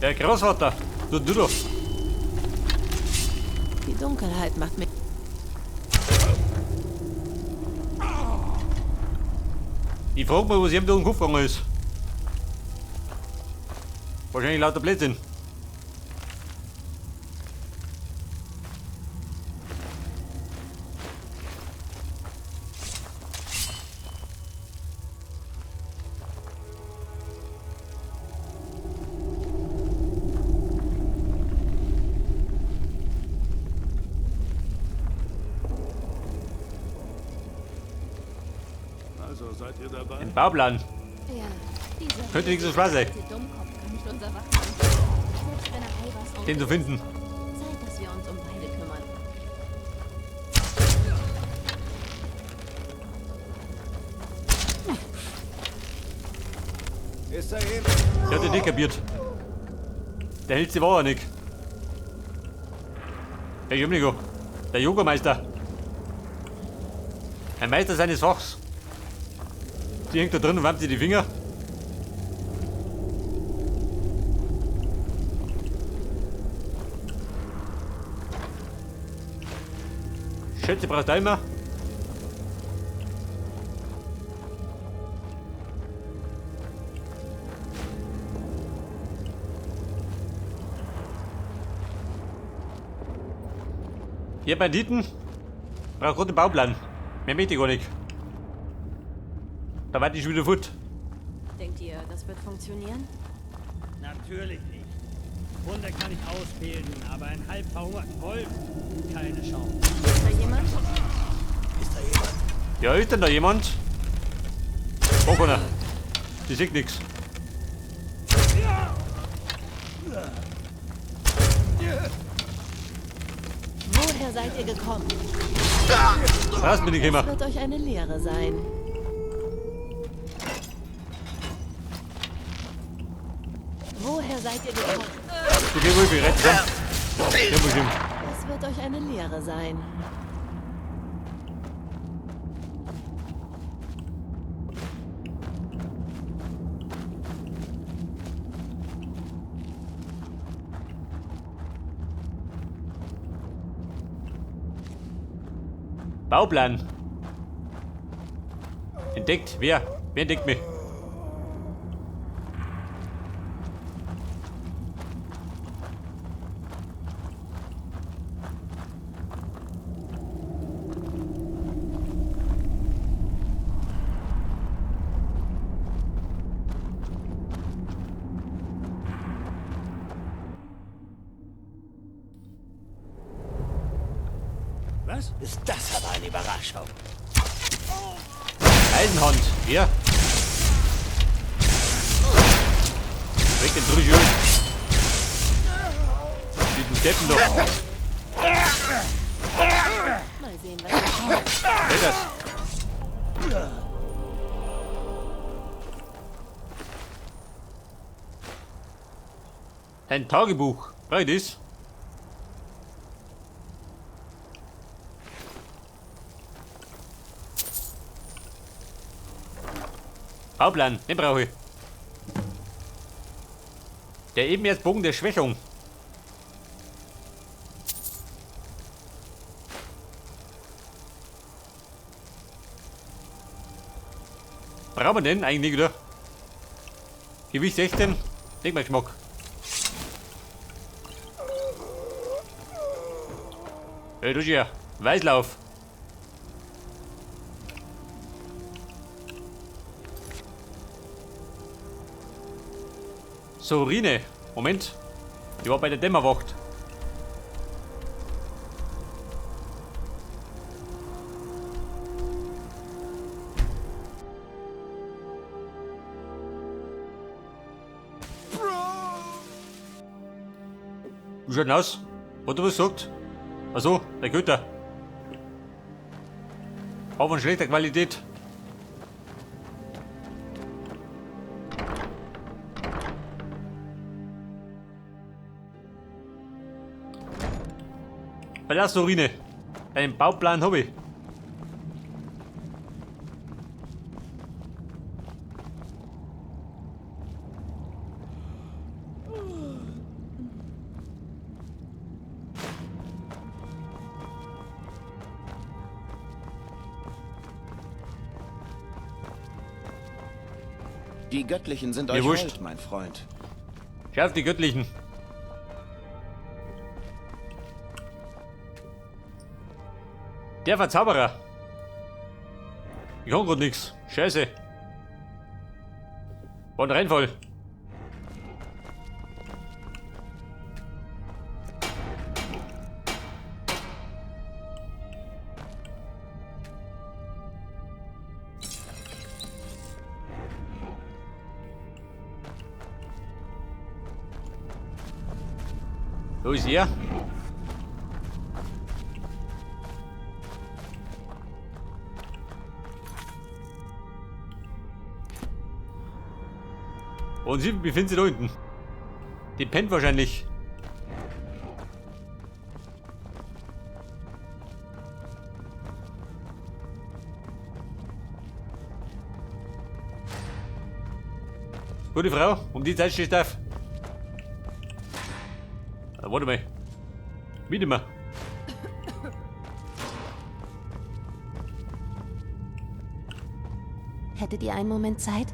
Der Großvater. Du doch. Die Dunkelheit macht mich. Ich frag mich, was ihm da im Kopf gegangen ist. Wahrscheinlich lauter Blödsinn. Also, seid ihr dabei? Ein Bauplan. Ja, dieser Könnte nicht so schwer sein. alte Dummkopf kann nicht unser Wachmann. Selbst wenn er Eivors Onkel Den zu ist. finden. Zeit, dass wir uns um beide kümmern. Ist da jemand? Der hat den nicht kapiert. Der hält sie Wahrheit nicht. Der Jümligo. Der Yogameister. Ein Meister seines Fachs. Die hängt da drin und wärmt sich die Finger. Schätze brauchst du immer. Ihr Banditen braucht gerade den Bauplan. Mehr möchte ich gar nicht. Da warte ich schon wieder fort. Denkt ihr, das wird funktionieren? Natürlich nicht. Hunde kann ich ausbilden, aber einen halb verhungerten Wolf, keine Chance. Ist da jemand? Ist da jemand? Ja, ist denn da jemand? Oh, keiner. Die sieht nix. Woher seid ihr gekommen? Was bin ich Das immer? wird euch eine Lehre sein. Woher seid ihr gekommen? Du geh ruhig, ich rette zusammen. Ja, muss ich. Das wird euch eine Lehre sein. Bauplan. Entdeckt? Wer? Wer entdeckt mich? Was? Ist das aber eine Überraschung. Eisenhand. Wer? Weg den Drüschel. Diesen Deppen doch. Mal sehen, was da kommt. Wer das? Ein Tagebuch. Brauch ich das? Bauplan, den brauche ich. Der eben erst Bogen der Schwächung. Brauchen wir den eigentlich, oder? Gewicht 16, nicht mein Geschmack. Hey, du hier, Weißlauf. Sorine, Moment. Ich war bei der Dämmerwacht. Wie schaut denn aus? Hat er was gesagt? Achso, der Köter. Auch von schlechter Qualität. Verlass Sorine. Deinen Bauplan hab ich. Die Göttlichen sind Mir euch wurscht. hold, mein Freund. Schau auf die Göttlichen. Der Verzauberer. Ich kann grad nix. Scheiße. War ein Reinfall. Wo ist er? Und sie befinden sich da unten. Die pennt wahrscheinlich. Gute Frau, um die Zeit steht auf. Warte mal. Wieder mal. Hättet ihr einen Moment Zeit?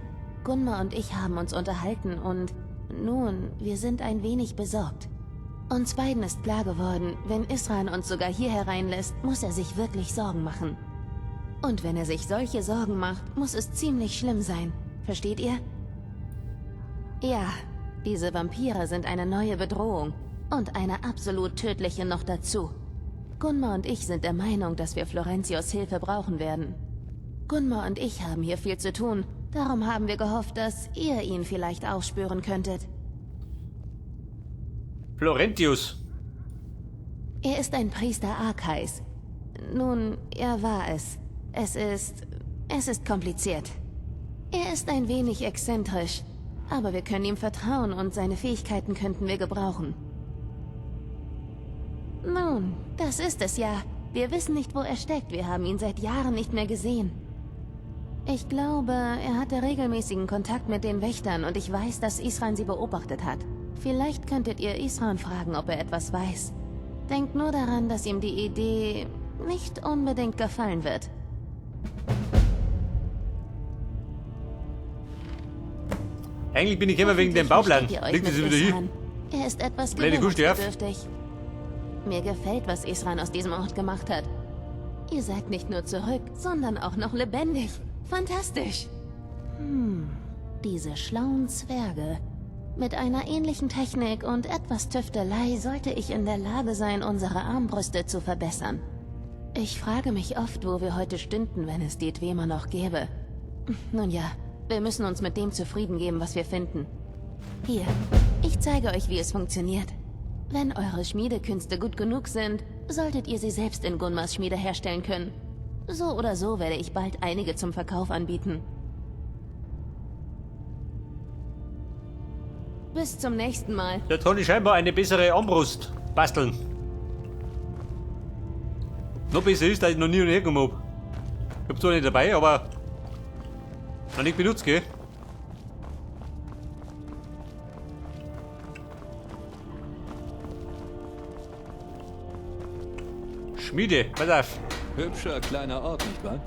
Gunmar und ich haben uns unterhalten und nun, wir sind ein wenig besorgt. Uns beiden ist klar geworden, wenn Isran uns sogar hier hereinlässt, muss er sich wirklich Sorgen machen. Und wenn er sich solche Sorgen macht, muss es ziemlich schlimm sein. Versteht ihr? Ja, diese Vampire sind eine neue Bedrohung. Und eine absolut tödliche noch dazu. Gunmar und ich sind der Meinung, dass wir Florentius Hilfe brauchen werden. Gunmar und ich haben hier viel zu tun. Darum haben wir gehofft, dass ihr ihn vielleicht aufspüren könntet. Florentius. Er ist ein Priester Arkais. Nun, er war es. Es ist kompliziert. Er ist ein wenig exzentrisch, aber wir können ihm vertrauen und seine Fähigkeiten könnten wir gebrauchen. Nun, das ist es ja. Wir wissen nicht, wo er steckt. Wir haben ihn seit Jahren nicht mehr gesehen. Ich glaube, er hatte regelmäßigen Kontakt mit den Wächtern und ich weiß, dass Isran sie beobachtet hat. Vielleicht könntet ihr Isran fragen, ob er etwas weiß. Denkt nur daran, dass ihm die Idee nicht unbedingt gefallen wird. Eigentlich bin ich immer wegen dem Bauplan. Versteht ihr euch Liegt mit es wieder hier? Isran? Er ist etwas Blöde Kuh, steh auf. gewöhnungsbedürftig. Mir gefällt, was Isran aus diesem Ort gemacht hat. Ihr seid nicht nur zurück, sondern auch noch lebendig. Fantastisch. Diese schlauen Zwerge. Mit einer ähnlichen Technik und etwas Tüftelei sollte ich in der Lage sein, unsere Armbrüste zu verbessern. Ich frage mich oft, wo wir heute stünden, wenn es die Dwemer noch gäbe. Nun ja, wir müssen uns mit dem zufrieden geben, was wir finden. Hier, ich zeige euch, wie es funktioniert. Wenn eure Schmiedekünste gut genug sind, solltet ihr sie selbst in Gunmars Schmiede herstellen können. So oder so werde ich bald einige zum Verkauf anbieten. Bis zum nächsten Mal. Da kann ich scheinbar eine bessere Armbrust basteln. Noch besser ist, dass ich noch nie hergekommen hab. Ich hab zwar nicht dabei, aber noch nicht benutzt, gell? Schmiede, pass auf. Hübscher kleiner Ort, nicht wahr?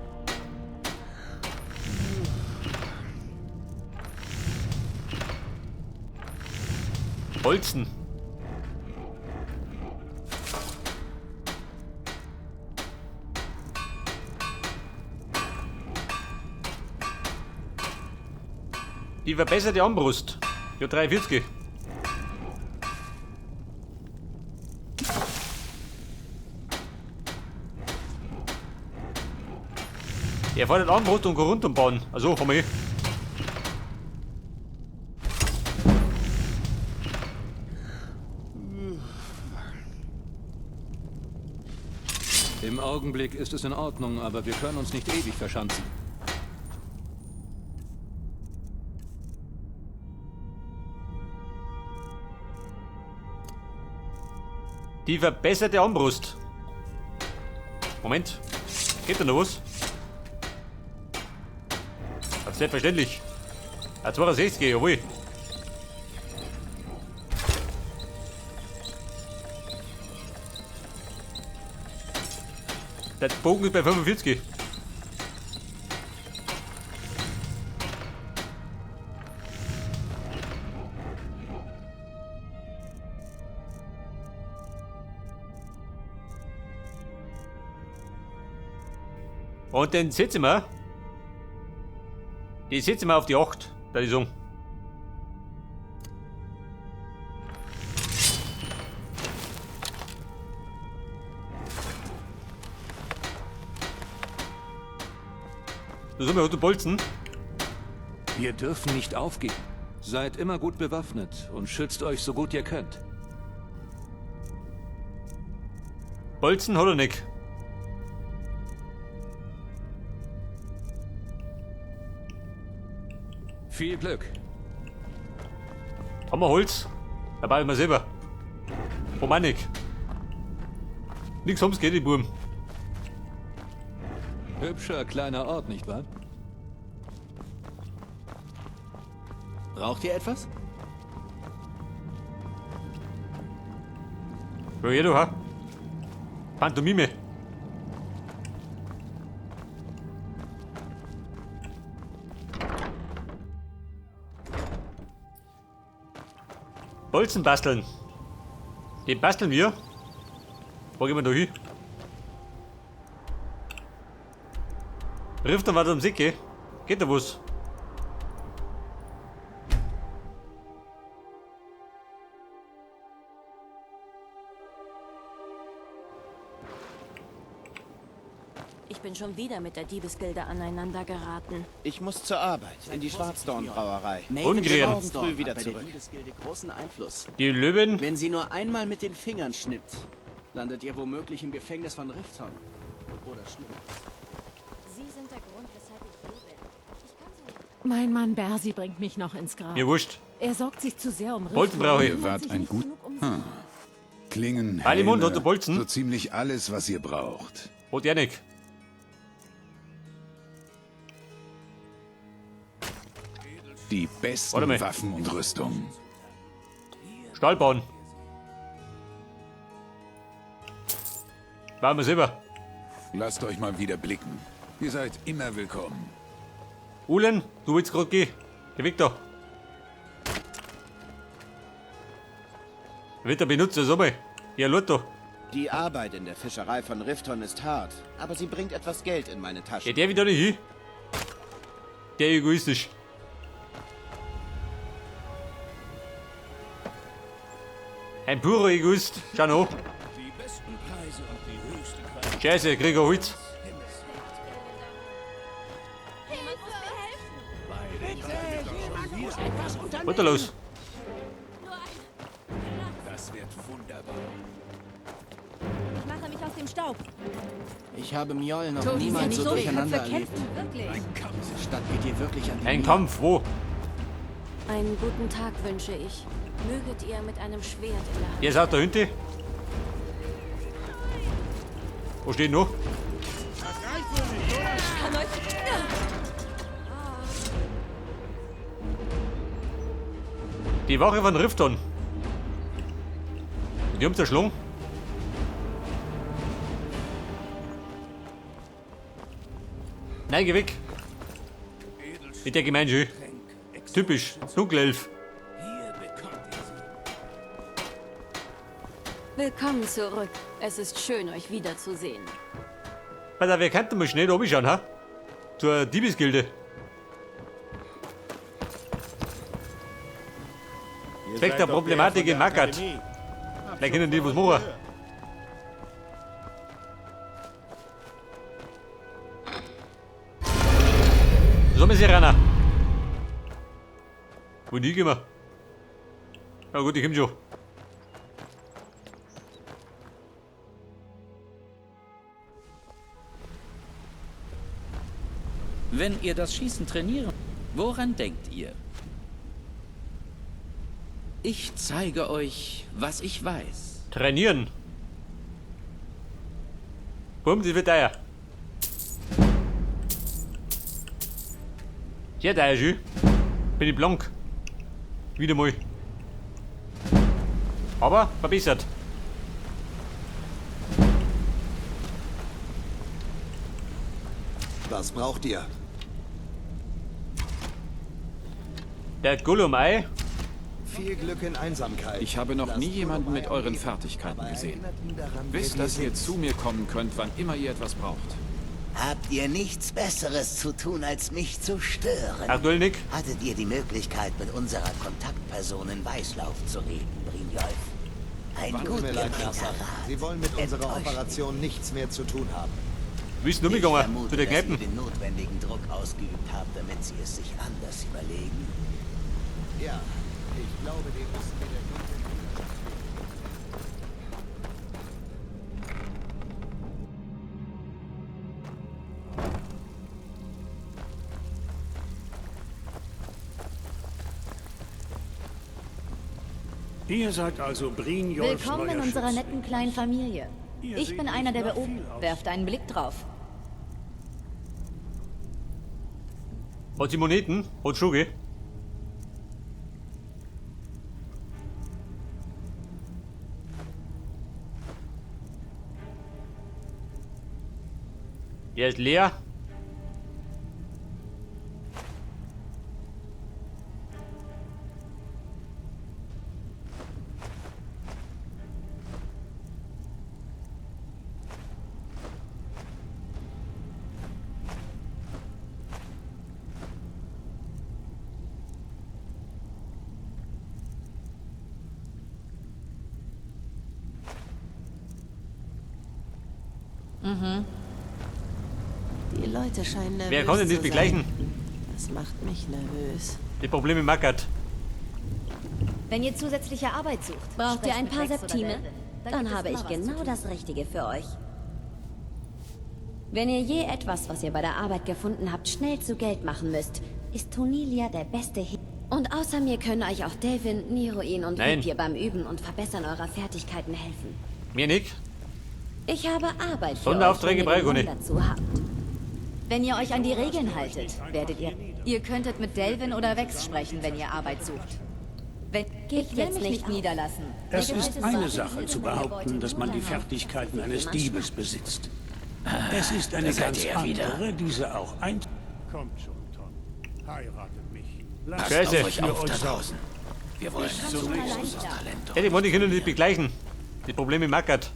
Holzen. Die verbesserte Armbrust. Ja, 43. Er fordert Armbrust und Korundumbauen. Also, haben wir hier. Im Augenblick ist es in Ordnung, aber wir können uns nicht ewig verschanzen. Die verbesserte Armbrust. Moment. Geht da noch was? Selbstverständlich. 62, jawohl. Der Bogen ist bei 45. Und den setzen wir. Die setzen wir auf die 8, da ich sagen. So, wir hat Bolzen. Wir dürfen nicht aufgeben. Seid immer gut bewaffnet und schützt euch so gut ihr könnt. Bolzen hat er nicht. Viel Glück. Haben wir Holz? Da bauen wir selber. Oh Mann, nicht. Nix ums geht, die Buben. Hübscher kleiner Ort, nicht wahr? Braucht ihr etwas? Ja, ja, du, ha? Pantomime. Bolzen basteln. Den basteln wir. Wo gehen wir da hin? Rifton war da um Sicke. Geht da was? Ich bin schon wieder mit der Diebesgilde aneinander geraten. Ich muss zur Arbeit, in die Schwarzdorn-Brauerei. Ungren. Morgen früh wieder hat bei zurück. der Diebesgilde großen Einfluss. Die Löwen. Wenn sie nur einmal mit den Fingern schnippt, landet ihr womöglich im Gefängnis von Rifton. Oder schlimmer. Sie sind der Grund, weshalb ich hier bin. Ich kann sie nicht. Mein Mann Bersi bringt mich noch ins Grab. Mir wurscht. Er sorgt sich zu sehr um Bolzen Rifton brauche ich. und Ihr kümmert wart sich ein nicht gut- genug um sie. Klingen, Halimund Helme, hat der Bolzen. so ziemlich alles, was ihr braucht. Hat er nicht. Die Warte besten mal. Waffen und Rüstungen. Stahl bauen. Bauen wir selber. Lasst euch mal wieder blicken. Ihr seid immer willkommen. Ulen, du willst gerade gehen. Geh weg da. Wird er benutzt, so mal. Ja, Lotto. Die Arbeit in der Fischerei von Rifton ist hart, aber sie bringt etwas Geld in meine Tasche. Ja, der wieder nicht hin. Der egoistisch. Ein purer Egoist. Schau noch. Die besten Preise und die höchste Qualität. Scheiße, krieg er Holz. Was ist da los? Das wird wunderbar. Ich mache mich aus dem Staub. Ich habe Mjol noch Tobi, niemals so so durcheinander Köpfe erlebt. kämpfen wirklich. Diese Stadt geht dir wirklich an die Ein Nieren. Kampf, wo? Einen guten Tag wünsche ich. Möget ihr mit einem Schwert in der Hand. Der ist auch da hinten. Wo steht noch? Ich kann euch. Die Wache von Rifton. Die haben zerschlungen. Nein, geh weg. Mit der Gemeinde. Typisch. Dunkelelf. Hier bekommt ihr sie. Willkommen zurück. Es ist schön, euch wiederzusehen. Alter, wir könnten mal schnell runterschauen, ha? Zur Diebesgilde. Zweck der Problematik in Mackert. Vielleicht können die was machen. So, wir sind rein. Wo die gehen wir? Na gut, ich komm schon. Wenn ihr das Schießen trainieren, woran denkt ihr? Ich zeige euch, was ich weiß. Trainieren. Bumm, das wird teuer. Sehr teuer, schön. Bin ich blank. Wieder mal. Aber verbessert. Was braucht ihr? Der Gollum-Ei. Viel Glück in Einsamkeit. Ich habe noch nie jemanden mit euren Fertigkeiten gesehen. Wisst, dass ihr zu mir kommen könnt, wann immer ihr etwas braucht. Habt ihr nichts Besseres zu tun, als mich zu stören? Aktuell nicht. Hattet ihr die Möglichkeit, mit unserer Kontaktperson in Weißlauf zu reden, Brynjolf? Ein Tut gut mir leid, gemeinter Nasser. Rat. Sie wollen mit unserer Enttäuscht Operation nichts mehr zu tun haben. Wie ist denn Ich umgegangen? vermute, Zu der dass ihr Kneipen. den notwendigen Druck ausgeübt habt, damit sie es sich anders überlegen. Ja, ich glaube, die Russen mit der dunklen Bruderschaft. Ihr seid also Brynjolfs Willkommen in neuer unserer Schützling. netten kleinen Familie. Ihr Ich seht bin einer nicht der nach viel Beobachter. aus. Werft einen Blick drauf. Hat sie Moneten? Hat schon, gell? Der ist leer. Mhm. Die Leute scheinen nervös Wer konnte denn zu das begleichen? sein. Das macht mich nervös. Die Probleme mackert. Wenn ihr zusätzliche Arbeit sucht, Braucht ihr sprecht ein mit paar Rex oder Septime? Delvin. Da Dann gibt es habe immer ich was zu genau tun. das Richtige für euch. Wenn ihr je etwas, was ihr bei der Arbeit gefunden habt, schnell zu Geld machen müsst, ist Tonilia der beste He Und außer mir können euch auch Delvin, Neroin und Nein. Ripir beim Üben und Verbessern eurer Fertigkeiten helfen. Mir nicht. Ich habe Arbeit für Sonderaufträge euch, wenn ihr brauche den ich Mumm nicht. dazu habt. Wenn ihr euch an die Regeln haltet, werdet ihr... Ihr könntet mit Delvin oder Vex sprechen, wenn ihr Arbeit sucht. Wenn, Gebt ich will jetzt mich nicht nicht auf. niederlassen. Es Mir ist gefällt es eine so. Sache zu behaupten, dass man die Fertigkeiten eines Diebes besitzt. Es ist eine da seid ganz ihr ja wieder. andere, diese auch ein... Kommt schon, Tom. Heiratet mich. Lasst Passt Scheiße. auf euch für auf euch da sorgen. draußen. Wir wollen Bis ein zum so nächsten großes Mal. Talent. Hey, die wollen die können nicht begleichen. Die Probleme mackert.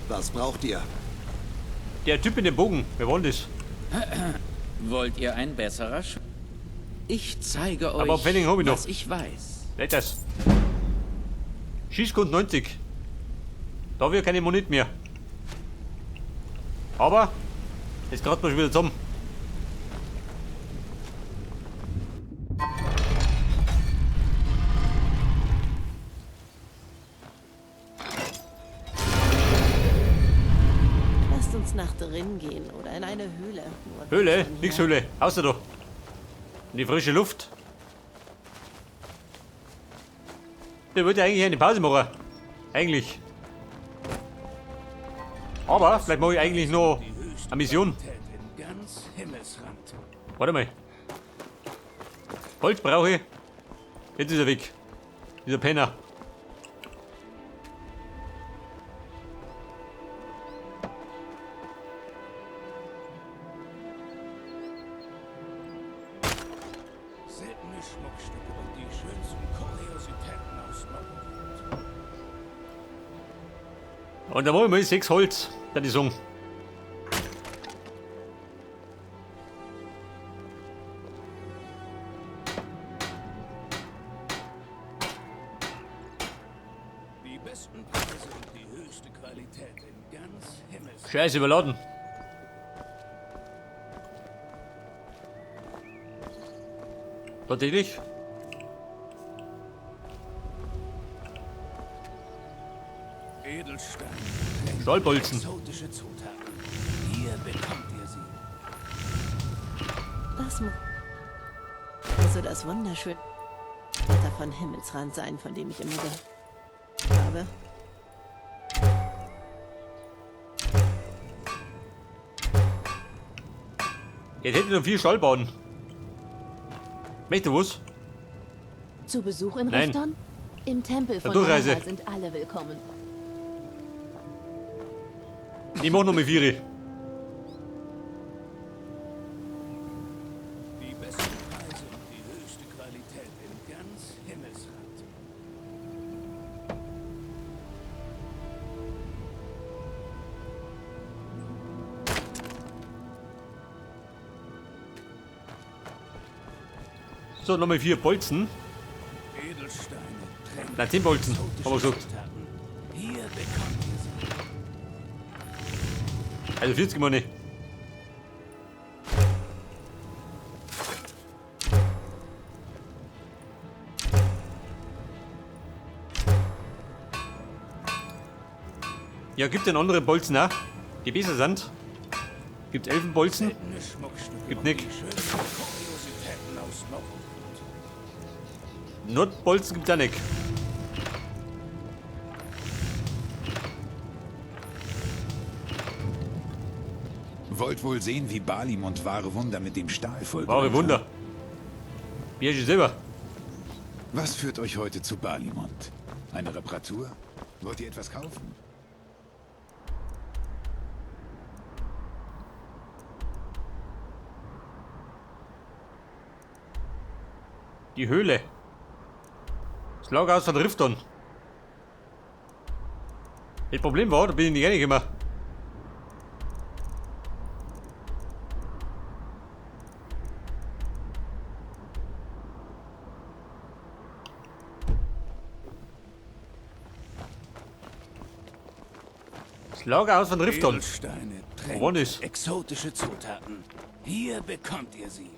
Was braucht ihr? Der Typ mit dem Bogen, wir wollen das. Wollt ihr ein besserer Sch Ich zeige euch, Aber Pfennig hab ich noch. was ich weiß. Vielleicht das. Schießkund 90. Da wir keine Monit mehr. Aber jetzt gerade mal schon wieder zusammen. Lasst uns nach drin gehen oder in eine Höhle. Nur Höhle, von nix hier. Höhle. Außer da. In die frische Luft. Der wollte eigentlich eine Pause machen. Eigentlich. Aber vielleicht mache ich eigentlich noch eine Mission. Qualität in ganz Himmelsrand. Warte mal. Holz brauche ich. Jetzt ist er weg. Dieser Penner. Seltene Schmuckstücke und die schönsten Kuriositäten aus Nordrhein. Und da wollen wir mal 6 Holz. Dann die sagen. Die besten Preise und die höchste Qualität in ganz Himmelsrand. Scheiße, überladen. Tatsächlich? Edelstein. Stahlbolzen. Exotische Zutaten. Hier bekommt ihr sie. Das muss also das wunderschöne Wetter von Himmelsrand sein, von dem ich immer gehört habe. Jetzt hätte ich noch 4 Stahlbahnen. Möchtest du was? Zu Besuch in Nein. Rifton? Im Tempel von Durchreise. Nara sind alle willkommen. Ich mach noch mal 4. Die besten Preise und die höchste Qualität in ganz Himmelsrand. So, nochmal 4 Bolzen. Edelsteine, Tränke, Nein, 10 Bolzen, haben wir gesagt. Zutaten. Hier bekommt ihr sie. Also 40 meine ich. Ja, gibt denn andere Bolzen auch, die besser sind? Gibt Elfenbolzen? Seltene Schmuckstücke Gibt und nicht. die schönsten Kuriositäten aus Morrowind. Nordbolzen gibt es auch nicht. Wollt wohl sehen, wie Balimund wahre Wunder mit dem Stahl vollbringt. Wahre Wunder. Bier ist selber. Was führt euch heute zu Balimund? Eine Reparatur? Wollt ihr etwas kaufen? Die Höhle. Das Lagerhaus von Rifton. Das Problem war, da bin ich nicht reingekommen. Das Lagerhaus von Rifton. Edelsteine, Wo war Tränke, das? exotische Zutaten. Hier bekommt ihr sie.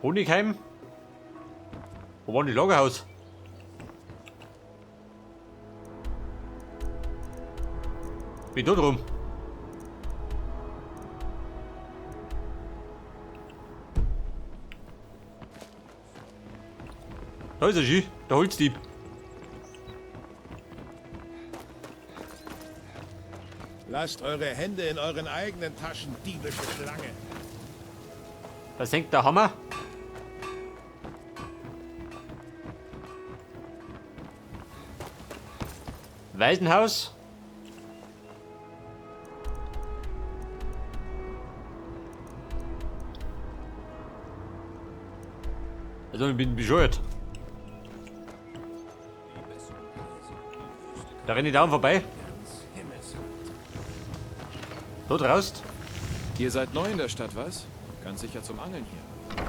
Honigheim? Wo war denn das Lagerhaus? Bin da drum. Da ist er schon, der Holzdieb. Lasst eure Hände in euren eigenen Taschen, diebische Schlange. Da senkt der Hammer. Waisenhaus. Also ich bin bescheuert. Da renne ich dauernd vorbei. Da draußen. Ihr seid neu in der Stadt, was? Ganz sicher zum Angeln hier.